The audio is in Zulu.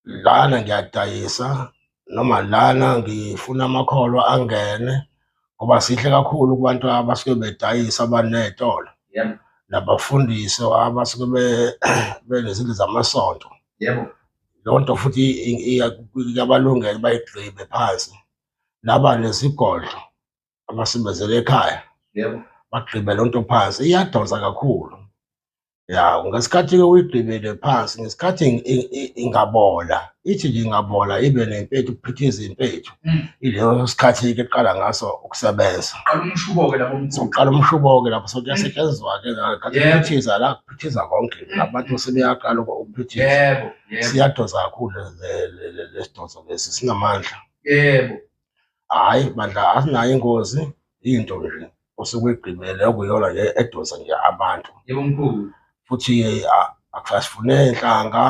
Lana ngiyadayisa noma lana ngifuna amakholwa angene ngoba sihle kakhulu kubantu abasuke bedayisa abanezitolo. Yebo. Nabafundisi abasuke benezindlu zamasonto. Yebo. Loo nto futhi iyabalungela bayigqibe phansi. Laba nezigodlo abasebenzela ekhaya. Yebo. Bagqibe loo nto phansi, iyadonsa kakhulu. Ya, ngesikhathi-ke uyigqibele phansi, ngesikhathi ingabola, ithi nje ingabola ibe nempethu, kuphithiza impethu. Ileyo sikhathi-ke eqala ngaso ukusebenza. Qala umshubo-ke lapho mkhulu. Sokuqala umshubo-ke lapho sekuyasetshenziswa-ke ngathi Yebo. kuphithiza la, kuphithiza konke. Abantu sebeyaqala ukuphithiza. Yebo, yebo. Siyadonsa kakhulu lesidonso lesi, sinamandla. Yebo. Hhayi bandla, asinayo ingozi, into nje osuke uyigqibele okuyiyona nje edonsa nje abantu. Yebo mkhulu. Futhi asifune nhlanga.